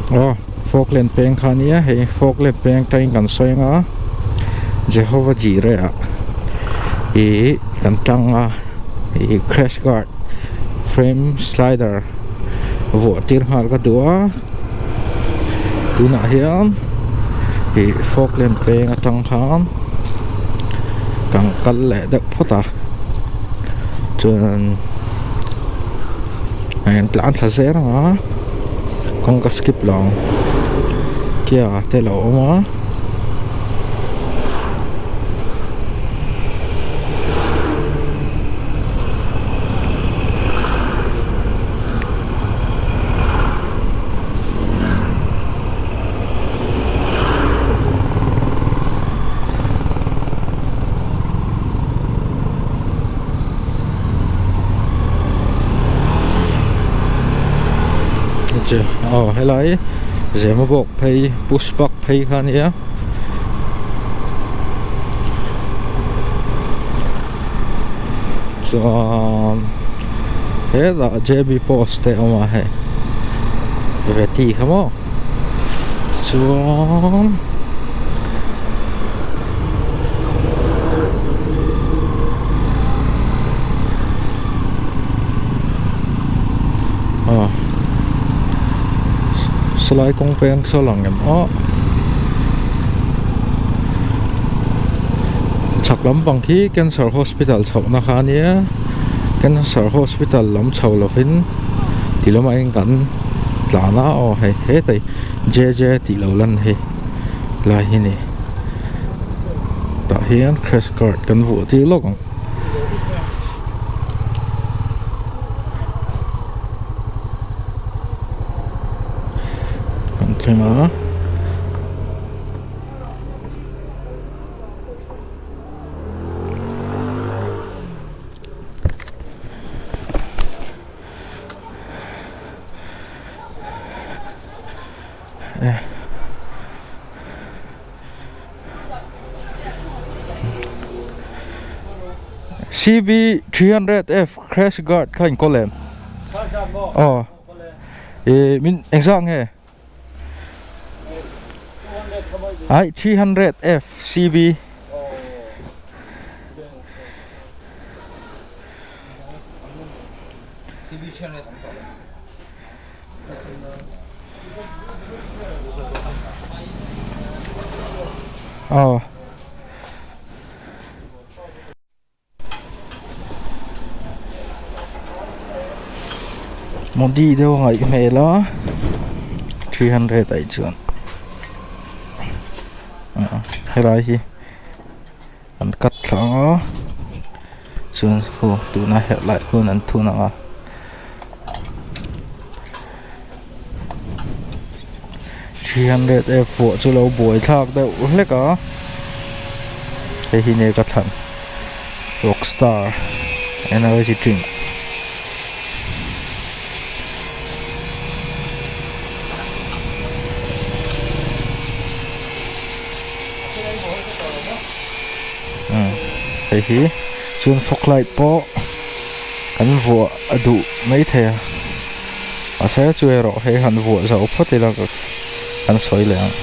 Aw Falkland peng kha ania hei Falkland peng atangin kan sawi anga Jehovah Jireh ah ih kan tlang a ih crash guard frame slider vuah tir nghal ka duh a tunah hian ih Falkland peng atang khan kan kal leh deuh phawt a chuan an tlan thla zel ang a kawng ka skip lo ang kia te lo awm a. Aw helai Zemabawk phei Pushpak phei kha ania chuan hetah J B post te a awm a hei veti kha maw chuan. Aw salai kawng peng saw lang em aw chhak lampang khi cancer hospital chhohna kha ania cancer hospital lam chho lovin ti lamah hian kan tlan a aw hei hetah J J tih lo lan hi lai hi ni tah hian crash guard kan vuah tir lawk ang. Kan thleng a. C V 300 F crash guard kha in kawl em aw ih min engzah nge ai 300 F C V. Aw Modi deuh a ngaih hmel a 300 ah hi chuan helai hi an cut thla ang a chuan khu tuna herh lai hun an thun ang a. 300 F pawh chu lo buai thlak deuh hlek a hei hi nge ka thlan rockstar energy drink. Hei hi chuan fog light pawh kan vuah a duh maithei a mahse chu erawh hei han vuah zo phawt ila kan sawi leh ang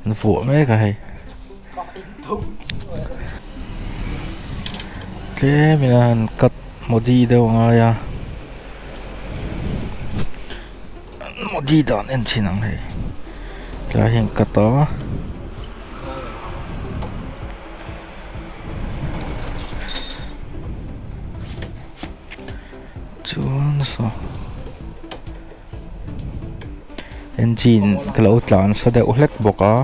an vuah mek a hei tlem in a han cut modi deuh a ngai a. Modi dan en thin ang hei tlai hian cut a chuan saw engine ka lo tlan sa deuh hlek bawk a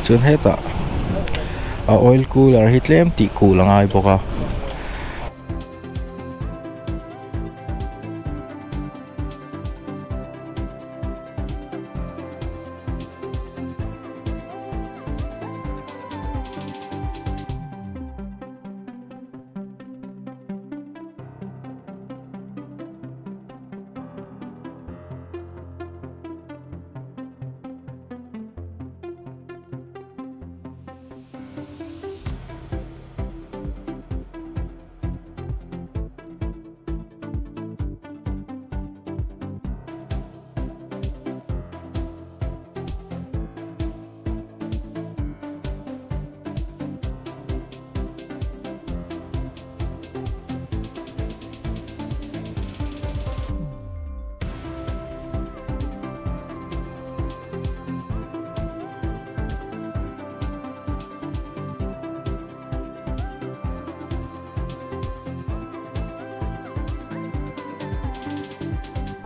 chuan hetah a oil cooler hi tlem tih kul a ngai bawk a.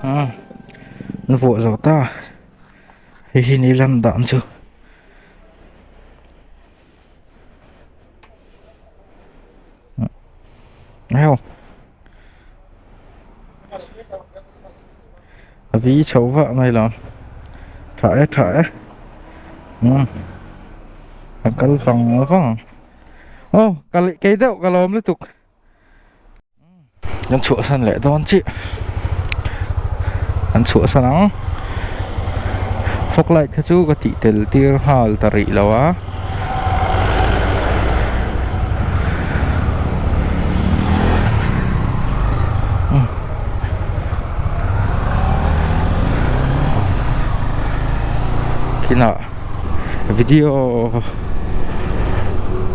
An vuah zo ta hei hi ni lan dan chu. A vi chho vah mai lo tha e tha e umm a kal vang vang aw ka kei deuh ka lawm lutuk kan chhuahsan leh dawn chiah kan chhuahsan ang fog light kha chu ka tih tel tir nghal ta rih lo a. Kinah video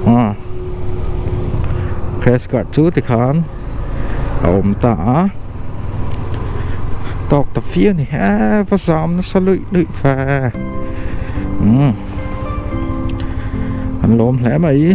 ah crash guard chu tikhan a awm ta a tawk ta fia a ni he va zam nasa luih luih ve umm an lawm hle mai.